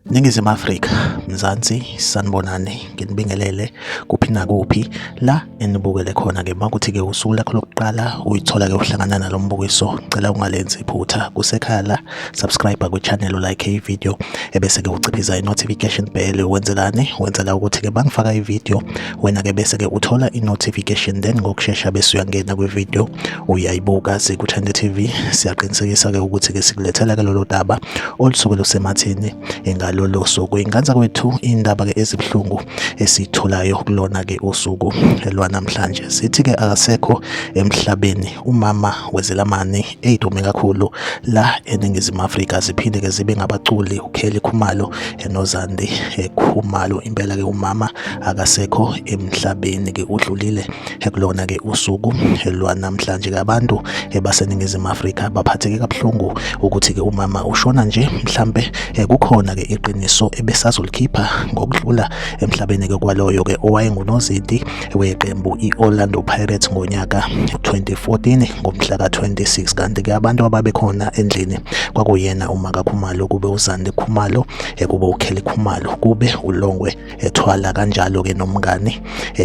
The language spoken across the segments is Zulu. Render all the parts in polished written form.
Ningizimu Afrika, Mzansi, sanibonani, nginibingelele kuphi nakuphi la enibukele khona-ke. Makuthi-ke usuku lakho lokuqala uyithola-ke uhlangana nalo mbukiso, cela ungalenzi iphutha. Kusekhaya la, subscribe kwi-channel, like i-video, ebese-ke uciphiza i-notification bell. Wenzelani? Wenzela ukuthi-ke bangifaka i-video, wena-ke bese-ke uthola i-notification, then ngokushesha bese uyangena kwi-video uyayibuka. Ziku-Trend TV siyaqinisekisa-ke ukuthi-ke sikulethela-ke lolo daba olusuke lusematheni ngalolo suku. Inganza kwethu indaba-ke ezibuhlungu esiyitholayo kulona-ke usuku lwanamhlanje, sithi-ke akasekho emhlabeni umama wezelamani eyidume kakhulu la eNingizimu Afrika, ziphinde-ke zibe ngabaculi uKelly Khumalo noZandi Khumalo. Impela-ke umama akasekho emhlabeni-ke, udlulile kulona ke usuku lwanamhlanje. Ke abantu baseNingizimu Afrika baphatheke kabuhlungu ukuthi ke umama ushona nje, mhlambe kukhona ke iqiniso ebesazolikhipha ngokudlula emhlabeni ke kwaloyo ke owayengunozinti weqembu i-Orlando Pirates ngonyaka 2014 ngomhla ka-26. Kanti ke abantu ababekhona endlini kwakuyena uMakaKhumalo, kube uZandi Khumalo, kube uKelly Khumalo, kube uLongwe ethwala, kanjalo-ke nomngani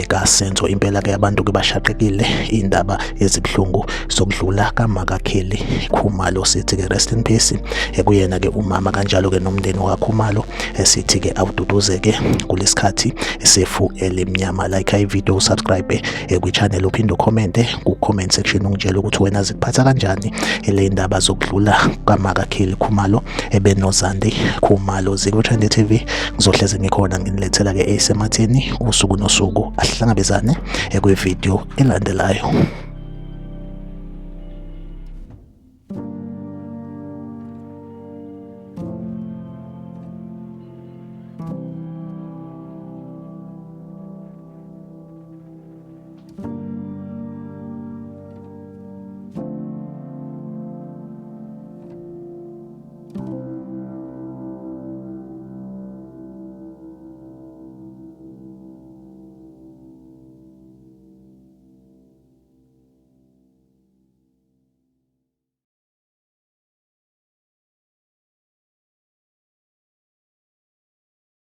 kaSenzo. Impela-ke abantu-ke bashaqekile indaba ezibuhlungu zokudlula kaMakaKelly Khumalo. Sithi-ke rest in peace kuyena-ke umama, kanjalo-ke nomndeni wakaKhumalo, esithi-ke awududuzeke kulesikhathi sefu elimnyama. Like i-video, usubscribe kwi-channel, uphinde ukhomente ku-comment section ungitshele ukuthi wena zikuphatha kanjani le ndaba zokudlula kaMakaKelly Khumalo ebenoZandi Khumalo. Ziku-Trend TV, ngizohleze ngikhona nginilethela-ke esematheni usuku nosuku. Asihlangabezane kwividiyo elandelayo.